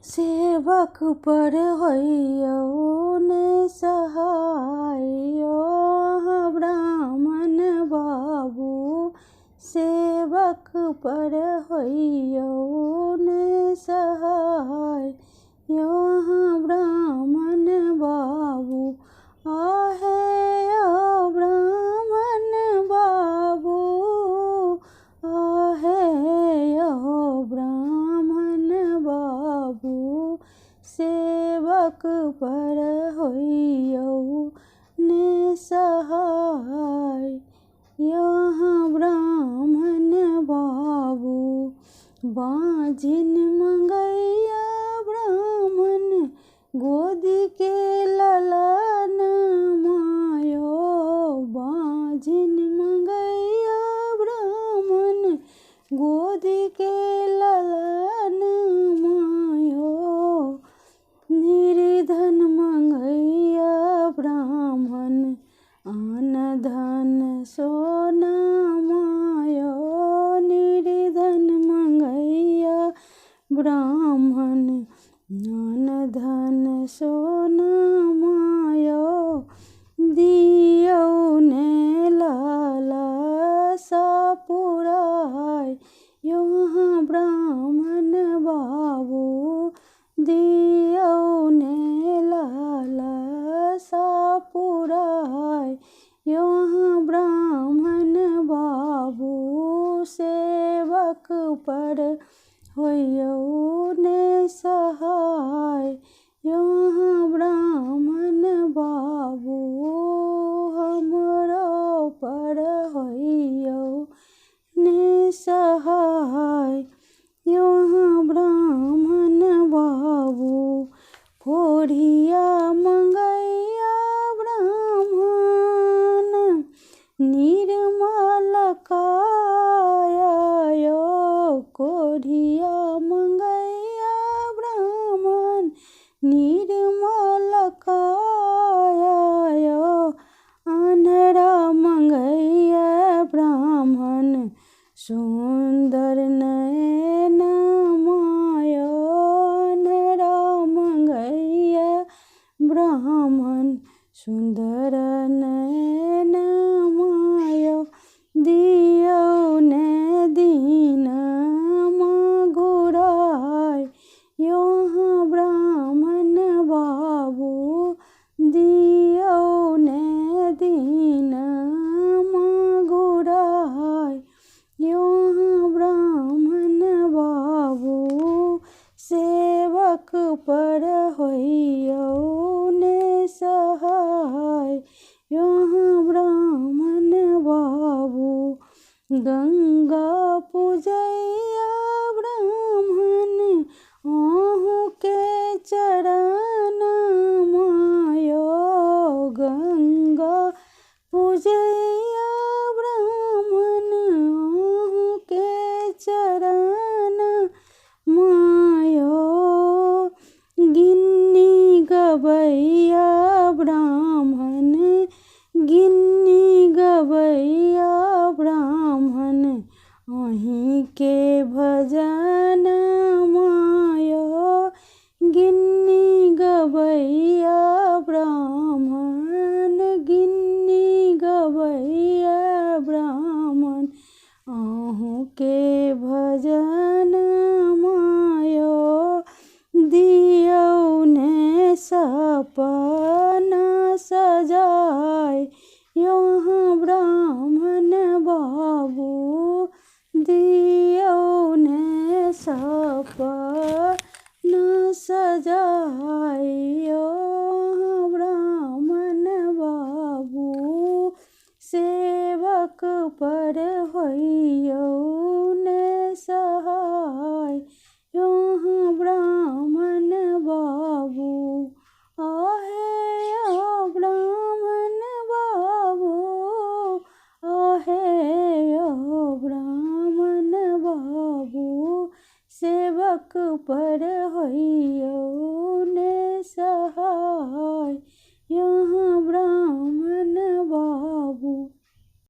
सेवक पर होइयौ ने सहाय यौ अहाँ ब्राह्मण बाबू, सेवक पर होइयौ ने सहाय यौ अहाँ ब्राह्मण बाबू। आहे यौ ब्राह्मण बाबू, आहे यौ ब्राह्मण बाबू, सेवक पर होइयौ ने सहाय यौ अहाँ ब्राह्मण बाबू। बाँझिन मंगैया ब्राह्मण गोदी के ललन मायो, बाँझिन मंगैया ब्राह्मण गोदी के ललन मायो, निर्धन मंगैया ब्राह्मण अन्न धन सोना मायो, निर्धन मंगैया ब्राह्मण अन्न धन सोना मायो, दियौ ने लाला सा पुराय यौ अहाँ ब्राह्मण बाबू, दियौ ने लाला सा पुराय यौ अहाँ ब्राह्मण बाबू। सेवक पर होइयौ ने सहाय यौ अहाँ ब्राह्मण बाबू, हमरो पर होइयौ ने सहाय यौ अहाँ ब्राह्मण बाबू। कोढ़िया मंगैया ब्राह्मण निर्मल काया यौ, कोढ़िया मंगैया ब्राह्मण निर्मल काया यौ, अन्हरा मंगैया ब्राह्मण सुन्दर नयन मायो, अन्हरा मंगैया ब्राह्मण सुन्दर नयन मायो, दियौ ने दीन घुराय यौ अहाँ ब्राह्मण बाबू, दियौ ने दीन घुराय यौ अहाँ ब्राह्मण बाबू। सेवक पर होइयौ ने सहाय यौ अहाँ ब्राह्मण बाबू। गंगा पूजैया ब्राह्मण अहूँ के चरण मायो, गंगा पूजैया ब्राह्मण अहूँ के चरण मायो, गिन्नी गबैया ब्राह्मण गिन्नी गबैया ब्राह्मण अहीं के भजन मायो, गिन्नी गबैया ब्राह्मण गिन्नी गबैया ब्राह्मण अहूँ के भजन मायो, दियौ ने सपना सजाय यौ अहाँ ब्राह्मण बाबू, दियौ ने सपना सजाय यौ अहाँ ब्राह्मण बाबू। सेवक पर होइयौ ने सहाय यौ अहाँ ब्राह्मण बाबू, आहे यौ ब्राह्मण बाबू, आहे यौ ब्राह्मण बाबू, सेवक पर होइयौ ने सहाय यौ